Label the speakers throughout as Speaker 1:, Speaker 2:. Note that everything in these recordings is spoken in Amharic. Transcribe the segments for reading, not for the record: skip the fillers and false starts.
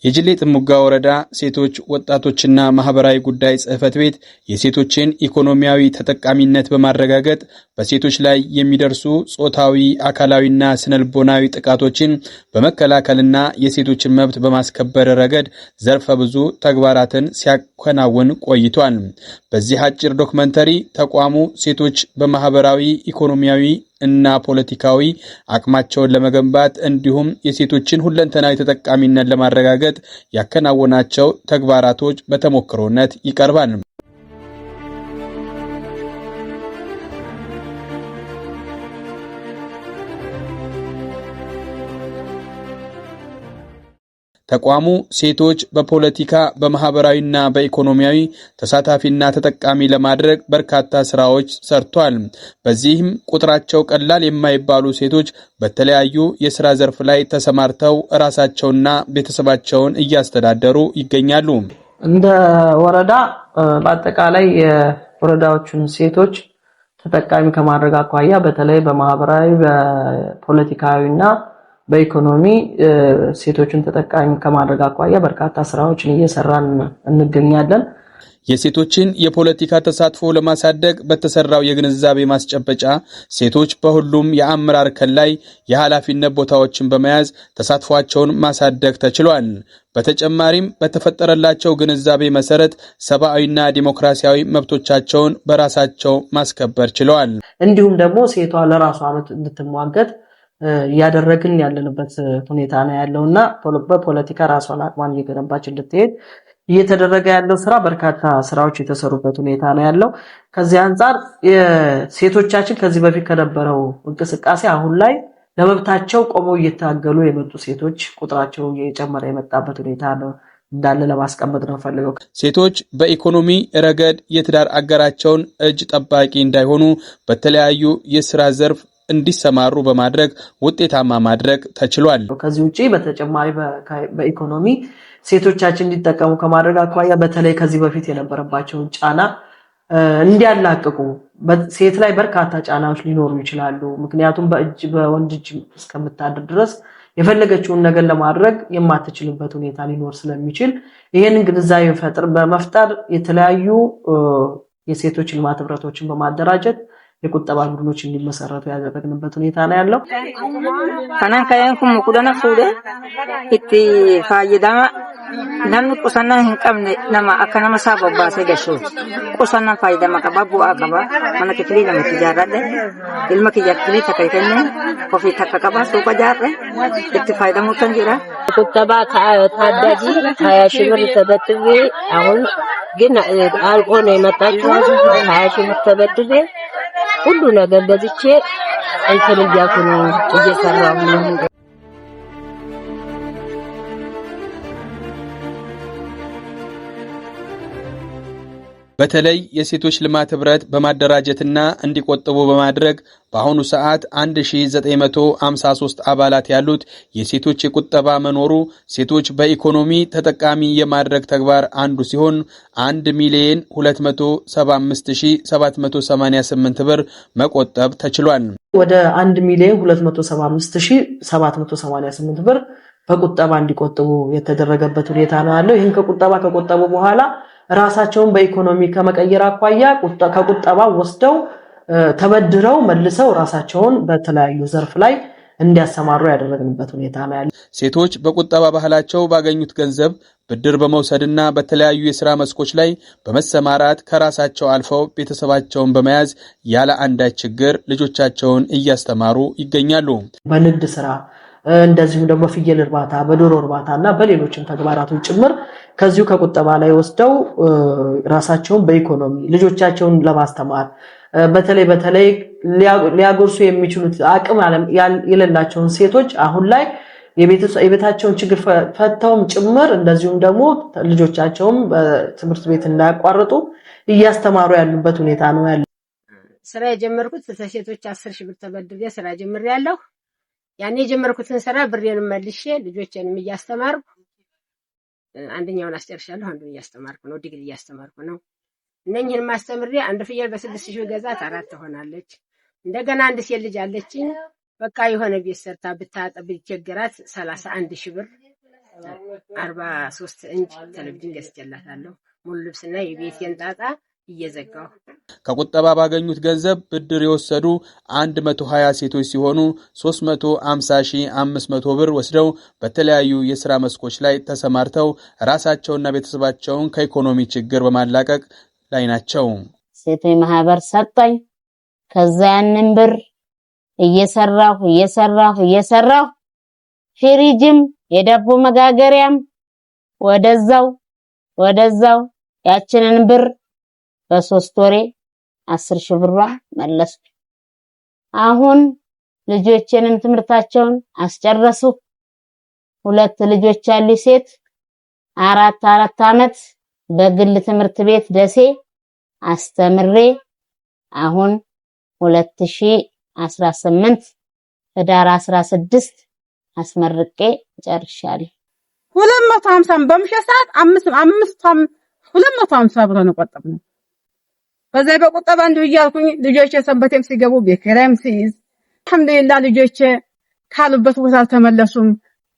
Speaker 1: የጅሌ ጥሙጋ ወረዳ ሴቶች ወጣቶችና ማህበራዊ ጉዳይ ጽሕፈት ቤት የሴቶችን ኢኮኖሚያዊ ተጠቃሚነት በማረጋገጥ በሴቶች ላይ የሚደርሱ ጾታዊ፣ አካላዊና ስነልቦናዊ ጥቃቶችን በመከላከልና የሴቶችን መብት በማስከበር ረገድ ዘርፈ ብዙ ተግባራትን ሲያከናውን ቆይቷል። በዚህ አጭር ዶክመንተሪ ተቋሙ ሴቶች በማህበራዊ፣ ኢኮኖሚያዊ እና ፖለቲካዊ አቅማቸውን ለመገንባት እንዲሁም የሴቶችን ሁለንተናዊ ተጠቃሚነት ለማረጋገጥ ያከናወናቸው ተግባራቶች በተሞክሮነት ይቀርባል። ተቋሙ ሴቶች በፖለቲካ፣ በማህበራዊና በኢኮኖሚያዊ ተሳታፊና ተጠቃሚ ለማድረግ በርካታ ስራዎች ሰርቷል። በዚህም ቁጥራቸው ቀላል የማይባሉ ሴቶች በተለያዩ የስራ ዘርፍ ላይ ተሰማርተው ራሳቸውና ቤተሰባቸውን እያስተዳደሩ ይገኛሉ።
Speaker 2: እንደ ወረዳ በአጠቃላይ የወረዳዎቹን ሴቶች ተጠቃሚ ከማድረግ አኳያ በተለይ በማህበራዊ፣ በፖለቲካዊና በኢኮኖሚ ሴቶችን ተጠቃሚ ከማድረግ አኳያ በርካታ ስራዎችን እየሰራን እንገኛለን።
Speaker 1: የሴቶችን የፖለቲካ ተሳትፎ ለማሳደግ በተሰራው የግንዛቤ ማስጨበጫ ሴቶች በሁሉም የአመራር እርከን ላይ የኃላፊነት ቦታዎችን በመያዝ ተሳትፏቸውን ማሳደግ ተችሏል። በተጨማሪም በተፈጠረላቸው ግንዛቤ መሰረት ሰብአዊና ዲሞክራሲያዊ መብቶቻቸውን በራሳቸው ማስከበር ችለዋል።
Speaker 2: እንዲሁም ደግሞ ሴቷ ለራሷ እንድትሟገት እያደረግን ያለንበት ሁኔታ ነው ያለው እና በፖለቲካ ራሷን አቅሟን እየገነባች እንድትሄድ እየተደረገ ያለው ስራ በርካታ ስራዎች የተሰሩበት ሁኔታ ነው ያለው። ከዚህ አንጻር ሴቶቻችን ከዚህ በፊት ከነበረው እንቅስቃሴ አሁን ላይ ለመብታቸው ቆመው እየታገሉ የመጡ ሴቶች ቁጥራቸው እየጨመረ የመጣበት ሁኔታ ነው እንዳለ ለማስቀመጥ ነው ፈልገው።
Speaker 1: ሴቶች በኢኮኖሚ ረገድ የትዳር አጋራቸውን እጅ ጠባቂ እንዳይሆኑ በተለያዩ የስራ ዘርፍ እንዲሰማሩ በማድረግ ውጤታማ ማድረግ ተችሏል።
Speaker 2: ከዚህ ውጪ በተጨማሪ በኢኮኖሚ ሴቶቻችን እንዲጠቀሙ ከማድረግ አኳያ በተለይ ከዚህ በፊት የነበረባቸውን ጫና እንዲያላቅቁ፣ ሴት ላይ በርካታ ጫናዎች ሊኖሩ ይችላሉ። ምክንያቱም በእጅ በወንድ እጅ እስከምታድር ድረስ የፈለገችውን ነገር ለማድረግ የማትችልበት ሁኔታ ሊኖር ስለሚችል ይህንን ግንዛቤ በመፍጠር የተለያዩ የሴቶች ልማት ህብረቶችን በማደራጀት የቁጠባ ቡድኖች እንዲመሰረቱ ያደረግንበት ሁኔታ ነው ያለው።
Speaker 3: Kanan ka'een kun kudhana fuudhee itti fayyadama namni qusannaa hin qabne nama akka nama isaa bobbaasee gashuuti. Qusannaan fayyadama qaba, bu'aa qaba. Mana kifilii lamatti ijaarradhe, ilma kiyya kifilii takka kenne, ofii takka qaba, suuqa ijaarre, itti fayyadamuutan jira.
Speaker 4: ቁጠባ ታዳጊ 20 ሺህ ብር ተበድሬ አሁን ግን አልቆ ነው የመጣችው። 20 ሺህ ብር ተበድሬ ሁሉ ነገር ገዝቼ እንትን እያልኩ ነው እየሰራሁ ነው።
Speaker 1: በተለይ የሴቶች ልማት ህብረት በማደራጀትና እንዲቆጥቡ በማድረግ በአሁኑ ሰዓት 1953 አባላት ያሉት የሴቶች የቁጠባ መኖሩ ሴቶች በኢኮኖሚ ተጠቃሚ የማድረግ ተግባር አንዱ ሲሆን 1 ሚሊዮን 275788 ብር መቆጠብ ተችሏል።
Speaker 2: ወደ 1 ሚሊዮን 275788 ብር በቁጠባ እንዲቆጥቡ የተደረገበት ሁኔታ ነው ያለው። ይህን ከቁጠባ ከቆጠቡ በኋላ ራሳቸውን በኢኮኖሚ ከመቀየር አኳያ ከቁጠባ ወስደው ተበድረው መልሰው ራሳቸውን በተለያዩ ዘርፍ ላይ እንዲያሰማሩ ያደረግንበት ሁኔታ ነው ያለው።
Speaker 1: ሴቶች በቁጠባ ባህላቸው ባገኙት ገንዘብ ብድር በመውሰድና በተለያዩ የስራ መስኮች ላይ በመሰማራት ከራሳቸው አልፈው ቤተሰባቸውን በመያዝ ያለ አንዳች ችግር ልጆቻቸውን እያስተማሩ ይገኛሉ።
Speaker 2: በንግድ ስራ እንደዚሁም ደግሞ ፍየል እርባታ፣ በዶሮ እርባታ እና በሌሎችም ተግባራቶች ጭምር ከዚሁ ከቁጠባ ላይ ወስደው ራሳቸውን በኢኮኖሚ ልጆቻቸውን ለማስተማር በተለይ በተለይ ሊያጎርሱ የሚችሉት አቅም የሌላቸውን ሴቶች አሁን ላይ የቤታቸውን ችግር ፈተውም ጭምር እንደዚሁም ደግሞ ልጆቻቸውም ትምህርት ቤት እንዳያቋርጡ እያስተማሩ ያሉበት ሁኔታ ነው ያለው።
Speaker 5: ስራ የጀመርኩት ከሴቶች 10,000 ብር ተበድሬ ስራ ጀምሬያለሁ። ያኔ የጀመርኩትን ስራ ብሬንም መልሼ ልጆቼንም እያስተማርኩ አንደኛውን አስጨርሻለሁ፣ አንዱን እያስተማርኩ ነው፣ ዲግሪ እያስተማርኩ ነው። እነኝህን ማስተምሬ አንድ ፍየል በ6,000 ገዛት አራት ትሆናለች። እንደገና አንድ ሴት ልጅ አለችኝ። በቃ የሆነ ቤት ሰርታ ብታጠብ ቢቸግራት 31,000 ብር 43 ኢንች ቴሌቪዥን ገዝቼላታለሁ። ሙሉ ልብስና የቤቴን ጣጣ እየዘጋሁ።
Speaker 1: ከቁጠባ ባገኙት ገንዘብ ብድር የወሰዱ 120 ሴቶች ሲሆኑ 350,500 ብር ወስደው በተለያዩ የስራ መስኮች ላይ ተሰማርተው ራሳቸውና ቤተሰባቸውን ከኢኮኖሚ ችግር በማላቀቅ ላይ ናቸው።
Speaker 6: ሴቶች ማህበር ሰጠኝ። ከዛ ያንን ብር እየሰራሁ እየሰራሁ እየሰራሁ ፍሪጅም የዳቦ መጋገሪያም ወደዛው ወደዛው ያችንን ብር በ3 ወሬ 10,000 ብሯ መለስኩ። አሁን ልጆቼንም ትምህርታቸውን አስጨረሱ። 2 ልጆች አሉ ሴት 4 4 አመት በግል ትምህርት ቤት ደሴ አስተምሬ አሁን 2018 ህዳር 16 አስመርቄ ጨርሻለሁ።
Speaker 7: 250 በምሸት ሰዓት 5 5 250 ብር ነው ቆጠብነው። በዛ በቁጠባ እንዲሁ እያልኩኝ ልጆቼ ሰንበቴም ሲገቡ ቤት ኪራይም ሲይዝ አልሐምዱሊላህ ልጆቼ ካሉበት ቦታ አልተመለሱም።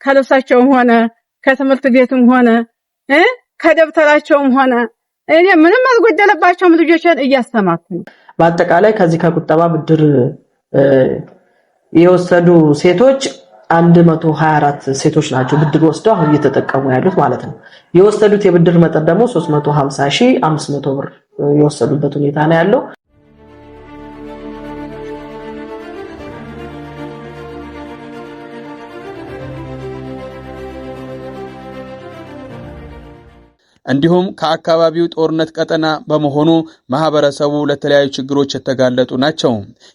Speaker 7: ከልብሳቸውም ሆነ ከትምህርት ቤትም ሆነ ከደብተራቸውም ሆነ እኔ ምንም አልጎደለባቸውም። ልጆቼን እያስተማርኩ ነው።
Speaker 2: በአጠቃላይ ከዚህ ከቁጠባ ብድር የወሰዱ ሴቶች 124 ሴቶች ናቸው ብድር ወስደው አሁን እየተጠቀሙ ያሉት ማለት ነው። የወሰዱት የብድር መጠን ደግሞ 350,500 ብር የወሰዱበት ሁኔታ ነው ያለው።
Speaker 1: እንዲሁም ከአካባቢው ጦርነት ቀጠና በመሆኑ ማህበረሰቡ ለተለያዩ ችግሮች የተጋለጡ ናቸው።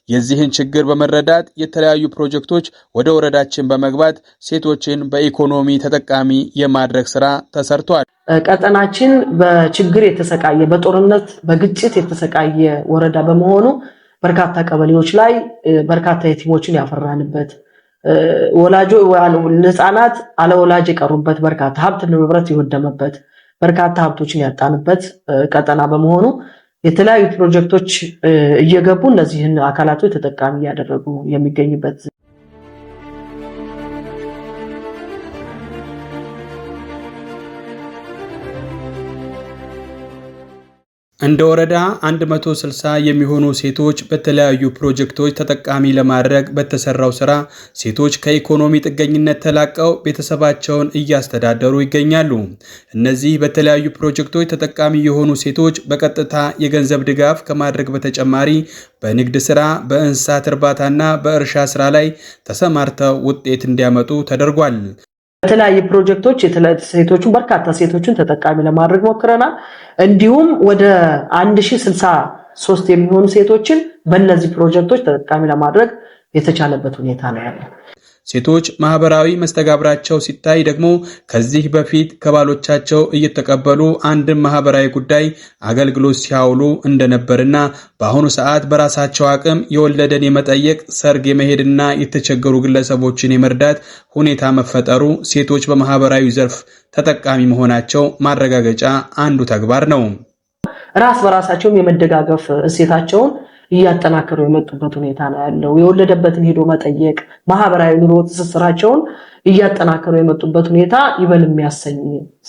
Speaker 1: የዚህን ችግር በመረዳት የተለያዩ ፕሮጀክቶች ወደ ወረዳችን በመግባት ሴቶችን በኢኮኖሚ ተጠቃሚ የማድረግ ስራ ተሰርቷል።
Speaker 2: ቀጠናችን በችግር የተሰቃየ በጦርነት በግጭት የተሰቃየ ወረዳ በመሆኑ በርካታ ቀበሌዎች ላይ በርካታ የቲሞችን ያፈራንበት ወላጆ ህፃናት አለወላጅ የቀሩበት በርካታ ሀብት ንብረት የወደመበት በርካታ ሀብቶችን ያጣንበት ቀጠና በመሆኑ የተለያዩ ፕሮጀክቶች እየገቡ እነዚህን አካላቶች ተጠቃሚ እያደረጉ የሚገኝበት።
Speaker 1: እንደ ወረዳ 160 የሚሆኑ ሴቶች በተለያዩ ፕሮጀክቶች ተጠቃሚ ለማድረግ በተሰራው ስራ ሴቶች ከኢኮኖሚ ጥገኝነት ተላቀው ቤተሰባቸውን እያስተዳደሩ ይገኛሉ። እነዚህ በተለያዩ ፕሮጀክቶች ተጠቃሚ የሆኑ ሴቶች በቀጥታ የገንዘብ ድጋፍ ከማድረግ በተጨማሪ በንግድ ስራ፣ በእንስሳት እርባታና በእርሻ ስራ ላይ ተሰማርተው ውጤት እንዲያመጡ ተደርጓል።
Speaker 2: በተለያዩ ፕሮጀክቶች ሴቶችን በርካታ ሴቶችን ተጠቃሚ ለማድረግ ሞክረናል። እንዲሁም ወደ 1063 የሚሆኑ ሴቶችን በእነዚህ ፕሮጀክቶች ተጠቃሚ ለማድረግ የተቻለበት ሁኔታ ነው ያለው።
Speaker 1: ሴቶች ማህበራዊ መስተጋብራቸው ሲታይ ደግሞ ከዚህ በፊት ከባሎቻቸው እየተቀበሉ አንድን ማህበራዊ ጉዳይ አገልግሎት ሲያውሉ እንደነበርና በአሁኑ ሰዓት በራሳቸው አቅም የወለደን የመጠየቅ፣ ሰርግ የመሄድና የተቸገሩ ግለሰቦችን የመርዳት ሁኔታ መፈጠሩ ሴቶች በማህበራዊ ዘርፍ ተጠቃሚ መሆናቸው ማረጋገጫ አንዱ ተግባር ነው።
Speaker 2: ራስ በራሳቸውም የመደጋገፍ እሴታቸውን እያጠናከሩ የመጡበት ሁኔታ ነው ያለው። የወለደበትን ሄዶ መጠየቅ ማህበራዊ ኑሮ ትስስራቸውን እያጠናከሩ የመጡበት ሁኔታ ይበል የሚያሰኝ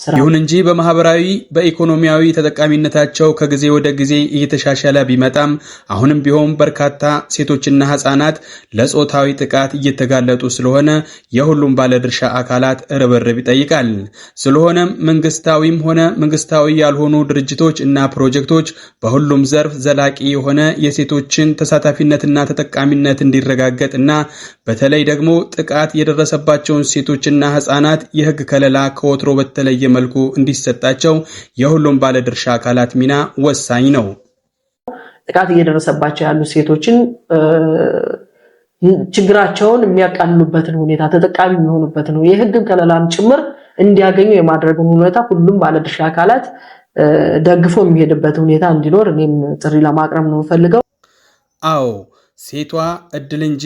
Speaker 2: ስራ።
Speaker 1: ይሁን እንጂ በማህበራዊ በኢኮኖሚያዊ ተጠቃሚነታቸው ከጊዜ ወደ ጊዜ እየተሻሻለ ቢመጣም አሁንም ቢሆን በርካታ ሴቶችና ህፃናት ለጾታዊ ጥቃት እየተጋለጡ ስለሆነ የሁሉም ባለድርሻ አካላት ርብርብ ይጠይቃል። ስለሆነም መንግስታዊም ሆነ መንግስታዊ ያልሆኑ ድርጅቶች እና ፕሮጀክቶች በሁሉም ዘርፍ ዘላቂ የሆነ የሴቶችን ተሳታፊነትና ተጠቃሚነት እንዲረጋገጥና በተለይ ደግሞ ጥቃት የደረሰባቸውን ሴቶችና ህፃናት የህግ ከለላ ከወትሮ በተለየ መልኩ እንዲሰጣቸው የሁሉም ባለድርሻ አካላት ሚና ወሳኝ ነው።
Speaker 2: ጥቃት እየደረሰባቸው ያሉ ሴቶችን ችግራቸውን የሚያቃልሉበትን ሁኔታ ተጠቃሚ የሚሆኑበትን የህግን ከለላም ጭምር እንዲያገኙ የማድረግን ሁኔታ ሁሉም ባለድርሻ አካላት ደግፎ የሚሄድበት ሁኔታ እንዲኖር እኔም ጥሪ ለማቅረብ ነው የምፈልገው።
Speaker 1: አዎ፣ ሴቷ እድል እንጂ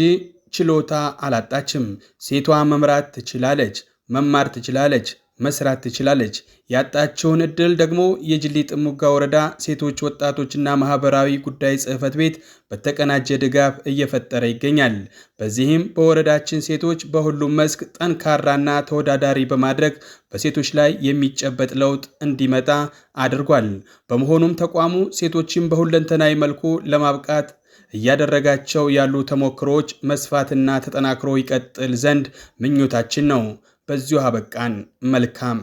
Speaker 1: ችሎታ አላጣችም። ሴቷ መምራት ትችላለች፣ መማር ትችላለች፣ መስራት ትችላለች። ያጣችውን እድል ደግሞ የጅሊ ጥሙጋ ወረዳ ሴቶች ወጣቶችና ማህበራዊ ጉዳይ ጽሕፈት ቤት በተቀናጀ ድጋፍ እየፈጠረ ይገኛል። በዚህም በወረዳችን ሴቶች በሁሉም መስክ ጠንካራና ተወዳዳሪ በማድረግ በሴቶች ላይ የሚጨበጥ ለውጥ እንዲመጣ አድርጓል። በመሆኑም ተቋሙ ሴቶችን በሁለንተናዊ መልኩ ለማብቃት እያደረጋቸው ያሉ ተሞክሮዎች መስፋትና ተጠናክሮ ይቀጥል ዘንድ ምኞታችን ነው። በዚሁ አበቃን። መልካም